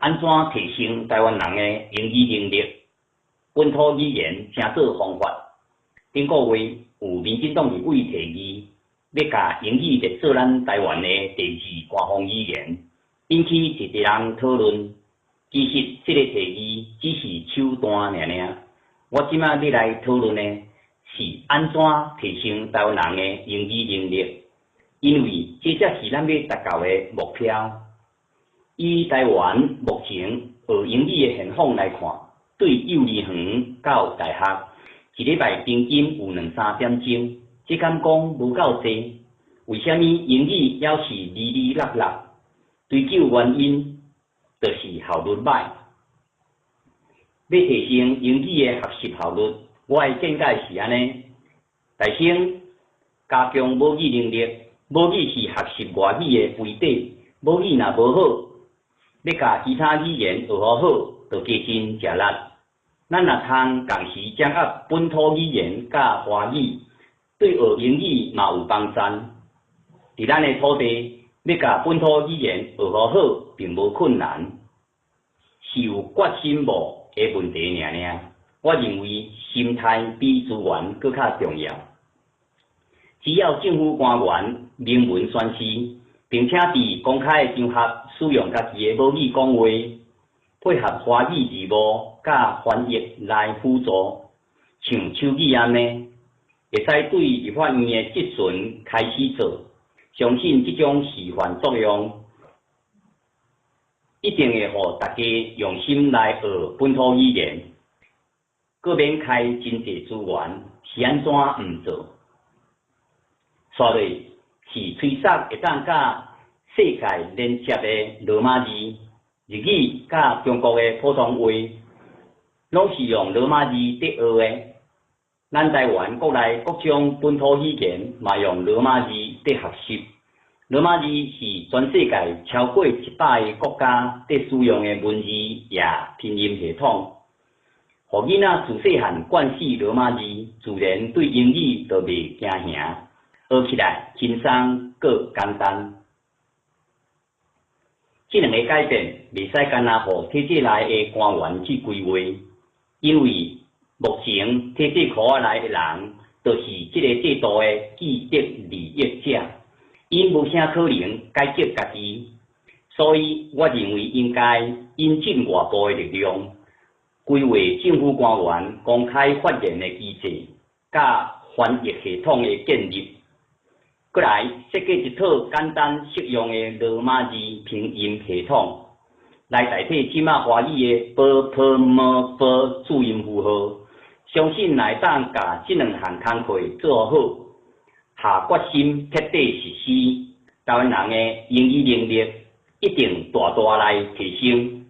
按怎提升台灣人的英語能力？本土語言成做方法。頂個月有民進黨立委提議，欲共英語列做咱台灣的第二官方語言，引起濟濟人討論。其實這個提議只是手段爾爾。我這馬欲來討論的是按怎提升台灣人的英語能力，因為這才是咱欲達到的目標。以台灣目前學英語的現況來看，對幼兒園到大學，一禮拜平均有兩三點鐘，這敢講無夠濟？為啥物英語猶是離離落落？追究原因，就是效率䆀。欲提升英語的學習效率，我的見解是按呢：首先，加強母語能力，母語是學習外語的基底，母語若無好，欲共其他語言學予好，就加真食力。咱若通仝時掌握本土語言佮華語，對學英語嘛有幫贊。佇咱的土地，欲共本土語言學予好，並無困難，是有決心無的問題爾爾。我認為心態比資源閣較重要。只要政府官員明文宣示，並且佇公開的場合使用家己的母語講話，配合華語字幕佮翻譯來輔助，像手語按呢，會使對立法院的質詢開始做，相信這種示範作用，一定會予大家用心來學本土語言，閣免開真濟資源，是按怎毋做？紲落是催促會當佮世界連接的羅馬字，日語佮中國的普通話，攏是用羅馬字佇學的。咱台灣國內各種本土語言嘛用羅馬字佇學習。羅馬字是全世界超過100個國家佇使用的文字也拼音系統。予囡仔自細漢慣勢羅馬字，自然對英語就袂驚嚇，學起來輕鬆閣簡單。這兩个改變袂使干焦予體制內的官員去規劃，因為目前體制箍仔內的人，就是這个制度的既得利益者，𪜶無啥可能改革家己，所以我認為應該引進外部的力量，規劃政府官員公開發言的機制，佮翻譯系統的建立，閣來設計一套簡單適用的羅馬字拼音系統，來代替這馬華語的ㄅ、ㄆ、ㄇ、ㄅ注音符號。相信若會當共這兩項工課做好，下決心徹底實施，台灣人的英語能力一定大大來提升。